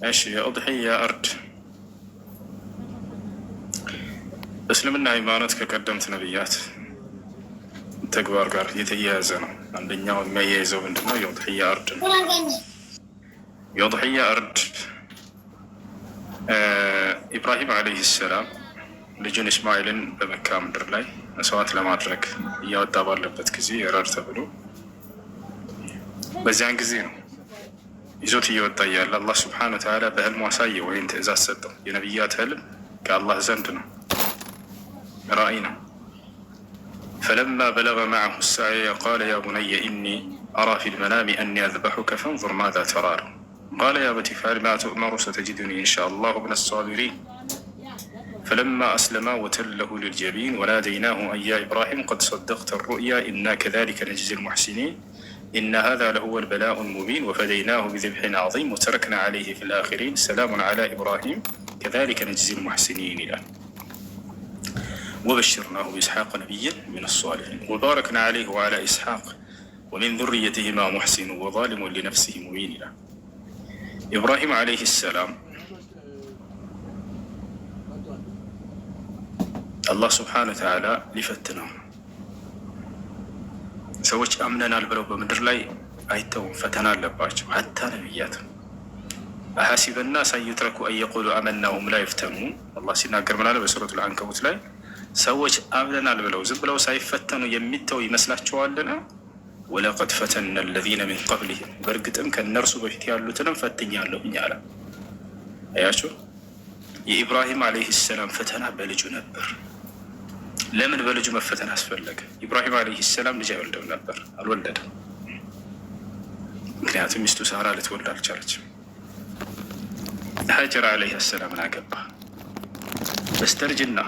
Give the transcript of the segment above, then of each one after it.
እሺ፣ የኡድሕያ እርድ እስልምና ሃይማኖት ከቀደምት ነቢያት ተግባር ጋር የተያያዘ ነው። አንደኛው የሚያያይዘው ምንድነው? የኡድሕያ እርድ ነው። የኡድሕያ እርድ ኢብራሂም ዓለይሂ ሰላም ልጁን እስማኤልን በመካ ምድር ላይ መስዋዕት ለማድረግ እያወጣ ባለበት ጊዜ እረድ ተብሎ በዚያን ጊዜ ነው ይዞት እየወጣ እያለ አላህ ስብሐነ ወተዓላ በህልሙ አሳየው ወይም ትእዛዝ ሰጠው። የነቢያት ህልም ከአላህ ዘንድ ነው፣ ራእይ ነው። فلما بلغ معه السعي قال يا بني إني أرى في المنام أني أذبحك فانظر ماذا ترى قال يا أبت افعل ما تؤمر ستجدني إن شاء الله من الصابرين فلما أسلما وتله للجبين وناديناه أن يا إبراهيم قد صدقت الرؤيا إنا كذلك نجزي المحسنين إن هذا لهو البلاء المبين وفديناه بذبح عظيم وتركنا عليه في الآخرين سلام على إبراهيم كذلك نجزي المحسنين له وبشرناه بإسحاق نبيا من الصالحين وباركنا عليه وعلى إسحاق ومن ذريتهما محسن وظالم لنفسه مبين له إبراهيم عليه السلام አላህ ስብሐነ ወተዓላ ሊፈትነው ሰዎች አምነናል ብለው በምድር ላይ አይተውም፣ ፈተና አለባቸው። ሀታ ነቢያት أحسب الناس أن يتركوا أن يقولوا آمنا وهم لا يفتنون። አላህ ሲናገር ምን አለ? በሱረቱል አንከቡት ላይ ሰዎች አምነናል ብለው ዝም ብለው ሳይፈተኑ የሚተው ይመስላቸዋልን? ولقد فتنا الذين من قبلهم፣ በእርግጥም ከእነርሱ በፊት ያሉትንም ፈትኛለሁኝ አለ። አያችሁ፣ የኢብራሂም ዓለይሂ ሰላም ፈተና በልጁ ነበር። ለምን በልጁ መፈተን አስፈለገ? ኢብራሂም ዓለይሂ ሰላም ልጅ አይወልድም ነበር፣ አልወለደም። ምክንያቱም ሚስቱ ሳራ ልትወልድ አልቻለችም። ሀጀር ዓለይሂ ሰላምን አገባ። በስተርጅና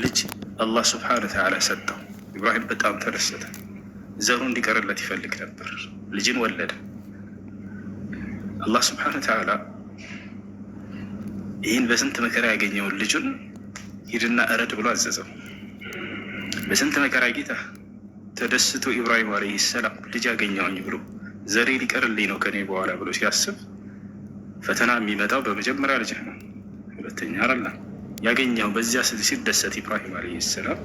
ልጅ አላህ ስብሐነ ወተዓላ ሰጠው። ኢብራሂም በጣም ተደሰተ። ዘሩ እንዲቀርለት ይፈልግ ነበር። ልጅን ወለደ። አላህ ስብሐነ ወተዓላ ይህን በስንት መከራ ያገኘውን ልጁን ሂድና እረድ ብሎ አዘዘው። በስንት መከራ ጌታ ተደስቶ ኢብራሂም ዓለይሂ ሰላም ልጅ አገኘሁኝ ብሎ ዘሬ ሊቀርልኝ ነው ከኔ በኋላ ብሎ ሲያስብ ፈተና የሚመጣው በመጀመሪያ ልጅ ነው፣ ሁለተኛ አይደለም። ያገኘው በዚያ ሲደሰት ኢብራሂም ዓለይሂ ሰላም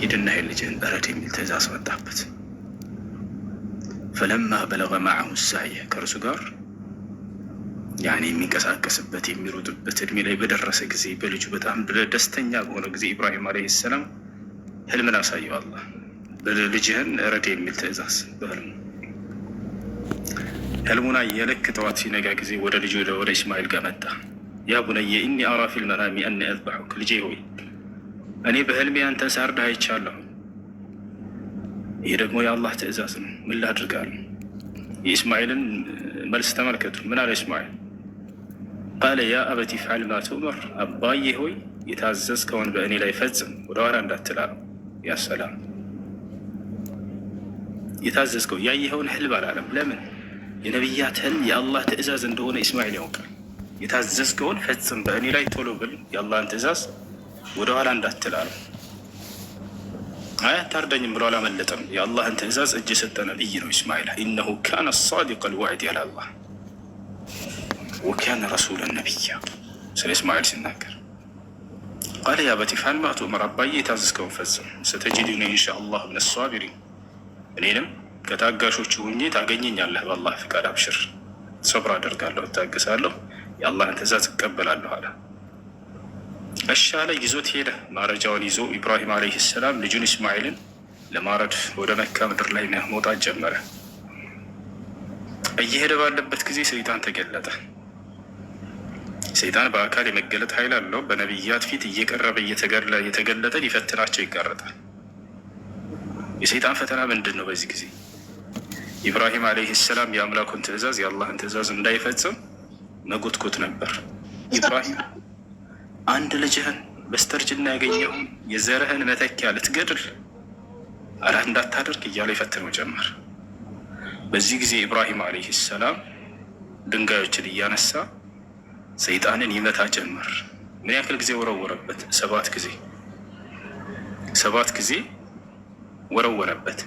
ሂድና ልጅህን እረድ የሚል ትእዛዝ መጣበት። ፈለማ በለገ ማዐሁ ሳዕየ ከእርሱ ጋር ያኔ የሚንቀሳቀስበት የሚሮጥበት እድሜ ላይ በደረሰ ጊዜ በልጁ በጣም ደስተኛ በሆነ ጊዜ ኢብራሂም ዓለይሂ ሰላም ህልምን አሳየው አላህ ልጅህን እረድ የሚል ትእዛዝ በህልሙ ህልሙን አየ። ልክ ጠዋት ሲነጋ ጊዜ ወደ ልጁ ወደ እስማኤል ጋር መጣ። يا بني إني أرى في المنام أني أذبحك፣ ልጄ ሆይ እኔ በህልሜ አንተን ሳርድህ አይቻለሁ። ይህ ደግሞ የአላህ ትእዛዝ ነው። ምን ላድርግ አለ። የእስማኤልን መልስ ተመልከቱ። ምን አለ እስማኤል? قال يا أبت افعل ما تؤمر፣ አባዬ ሆይ የታዘዝከውን በእኔ ላይ ፈጽም፣ ወደኋላ እንዳትል አለው። يا سلام የታዘዝከው ያየኸውን ህልም አላለም። ለምን? የነቢያት ህልም የአላህ ትእዛዝ እንደሆነ ኢስማኤል ያውቃል። የታዘዝከውን ፈጽም፣ በእኔ ላይ ቶሎ ብል የአላህን ትእዛዝ ወደኋላ እንዳትል አለው። አይ አታርደኝም ብሎ አላመለጠም። የአላህን ትእዛዝ እጅ የሰጠ ነቢይ ነው ኢስማኤል። إنه كان صادق الوعد ያለ አላህ وكان رسولا نبيا ስለ እስማኤል ሲናገር قال يا أبت افعل ما تؤمر፣ አባዬ የታዘዝከውን ፈጽም፣ ستجدني إن شاء الله من الصابرين፣ እኔንም ከታጋሾቹ ሁኜ ታገኘኛለህ በአላህ ፍቃድ። አብሽር፣ ሰብር አደርጋለሁ፣ እታገሳለሁ፣ የአላህን ትእዛዝ እቀበላለሁ አለ። እሺ አለ። ይዞት ሄደ። ማረጃውን ይዞ ኢብራሂም ዓለይሂ ሰላም ልጁን እስማኤልን ለማረድ ወደ መካ ምድር ላይ መውጣት ጀመረ። እየሄደ ባለበት ጊዜ ሰይጣን ተገለጠ። ሰይጣን በአካል የመገለጥ ኃይል አለው። በነቢያት ፊት እየቀረበ እየተገለጠ ሊፈትናቸው ይጋረጣል። የሰይጣን ፈተና ምንድን ነው? በዚህ ጊዜ ኢብራሂም ዓለይሂ ሰላም የአምላኩን ትእዛዝ የአላህን ትእዛዝ እንዳይፈጽም መጎትጎት ነበር። ኢብራሂም አንድ ልጅህን በስተርጅና ያገኘውን የዘርህን መተኪያ ልትገድል አረ እንዳታደርግ እያለ ይፈትነው ጀመር። በዚህ ጊዜ ኢብራሂም ዓለይሂ ሰላም ድንጋዮችን እያነሳ ሰይጣንን ይመታ ጀመር። ምን ያክል ጊዜ ወረወረበት? 7 ጊዜ። 7 ጊዜ ወረወረበት።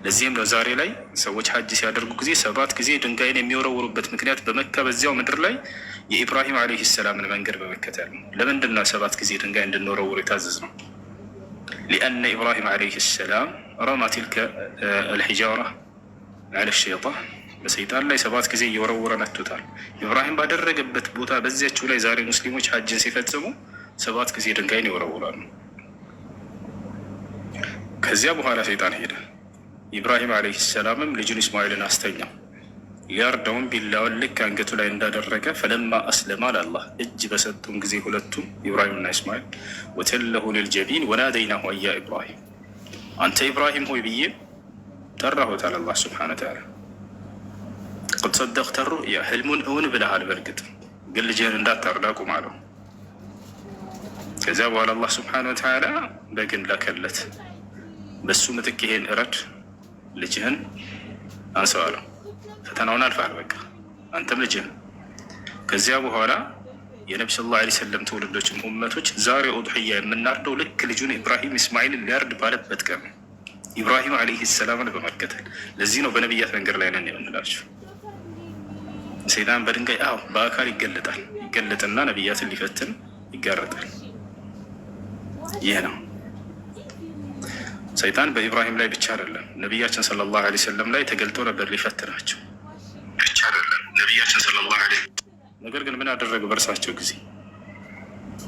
ለዚህም ነው ዛሬ ላይ ሰዎች ሐጅ ሲያደርጉ ጊዜ 7 ጊዜ ድንጋይን የሚወረውሩበት ምክንያት በመካ በዚያው ምድር ላይ የኢብራሂም ዓለይሂ ሰላምን መንገድ በመከተል ነው። ለምንድን ነው 7 ጊዜ ድንጋይ እንድንወረውር የታዘዝ ነው? لأن إبراهيم عليه السلام رمى تلك الحجارة على الشيطان በሰይጣን ላይ 7 ጊዜ እየወረወረ መቶታል። ኢብራሂም ባደረገበት ቦታ በዚያችው ላይ ዛሬ ሙስሊሞች ሐጅን ሲፈጽሙ 7 ጊዜ ድንጋይን ይወረውራሉ። ከዚያ በኋላ ሰይጣን ሄደ። ኢብራሂም ዓለይሂ ሰላምም ልጁን እስማኤልን አስተኛው። ሊያርደውን ቢላውን ልክ አንገቱ ላይ እንዳደረገ فلما أسلما ለአላህ እጅ በሰጡም ጊዜ ሁለቱም ኢብራሂምና እስማኤል وتله للجبين وناديناه أن يا إبراهيم አንተ ኢብራሂም ሆይ ብዬ ጠራሁት አለ አላህ سبحانه وتعالى። قد صدقت الرؤيا ህልሙን እውን ብለሃል፣ በእርግጥ ግን ልጅህን እንዳታርድ አቁም አለው። ከዚያ በኋላ አላህ سبحانه وتعالى በግን ላከለት። በሱ ምትክ ይሄን እረድ፣ ልጅህን አንሰው አለው። ፈተናውን አልፈሃል፣ በቃ አንተም ልጅህን። ከዚያ በኋላ የነቢ صلى الله عليه وسلم ትውልዶችም ኡመቶች ዛሬ ኡድሕያ የምናርደው ልክ ልጁን ኢብራሂም እስማኤልን ሊያርድ ባለበት ቀን ኢብራሂም ዓለይሂ ሰላምን በመከተል። ለዚህ ነው በነቢያት መንገድ ላይ ነን የምንላቸው። ሰይጣን በድንጋይ አዎ በአካል ይገለጣል። ይገለጥና ነቢያትን ሊፈትን ይጋረጣል። ይህ ነው ሰይጣን በኢብራሂም ላይ ብቻ አይደለም፣ ነቢያችን صلى الله عليه وسلم ላይ ተገልጦ ነበር ሊፈትናቸው ብቻ አይደለም ነቢያችን صلى الله عليه። ነገር ግን ምን አደረገ? በእርሳቸው ጊዜ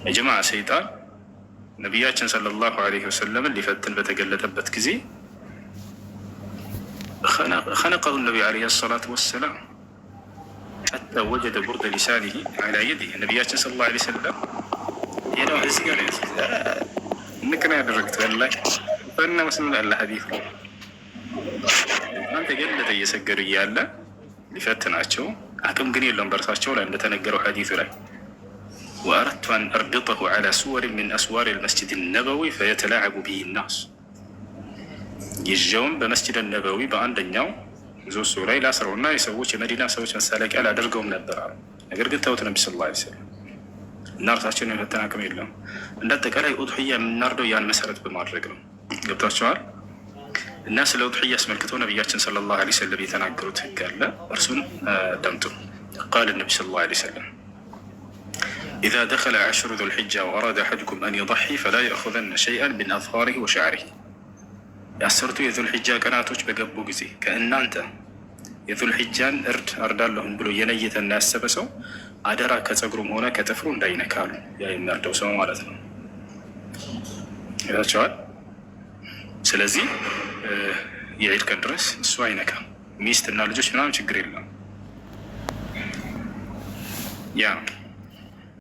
የጀማ ሰይጣን ነቢያችን صلى الله عليه وسلم ን ሊፈትን በተገለጠበት ጊዜ خنقه النبي عليه الصلاة والسلام حتى وجد برد لسانه على يده። ነቢያችን صلى الله عليه وسلم ይሄ እዚህ ጋር ንቅና ያደረግት ላይ እና መስሎ ያለ ሐዲስ ነው። ተገለጠ እየሰገዱ እያለ ሊፈትናቸው አቅም ግን የለውም በእርሳቸው ላይ እንደተነገረው ሐዲሱ ላይ وأردت أن أربطه على سور من أسوار المسجد النبوي فيتلاعب به الناس ይዤውም በመስጅድ ነበዊ በአንደኛው ምሰሶ ላይ ላስረውና የሰዎች የመዲና ሰዎች መሳለቂያ ላደርገውም ነበር አሉ። ነገር ግን ተውት ነቢ صلى الله عليه وسلم እና እርሳቸውን የመፈተን አቅም የለውም። እንደ አጠቃላይ ኡድሕያ የምናርደው ያን መሰረት በማድረግ ነው። ገብቷቸዋል። እና ስለ ኡድሕያ አስመልክተው ነቢያችን صلى الله عليه وسلم የተናገሩት ህግ አለ። እርሱን አዳምጡ። قال النبي صلى الله عليه وسلم إذا دخل عشر ذو الحجة وأراد أحدكم أن يضحي فلا يأخذن شيئا من أظفاره وشعره። የ10ቱ የዙልሒጃ ቀናቶች በገቡ ጊዜ ከእናንተ የዙልሒጃን እርድ አርዳለሁም ብሎ የነየተና ያሰበ ሰው አደራ ከፀጉሩም ሆነ ከጥፍሩ እንዳይነካሉ። ያ የሚያርደው ሰው ማለት ነው። ይታቸዋል። ስለዚህ የዒድ ቀን ድረስ እሱ አይነካም። ሚስት እና ልጆች ምናምን ችግር የለም። ያ ነው።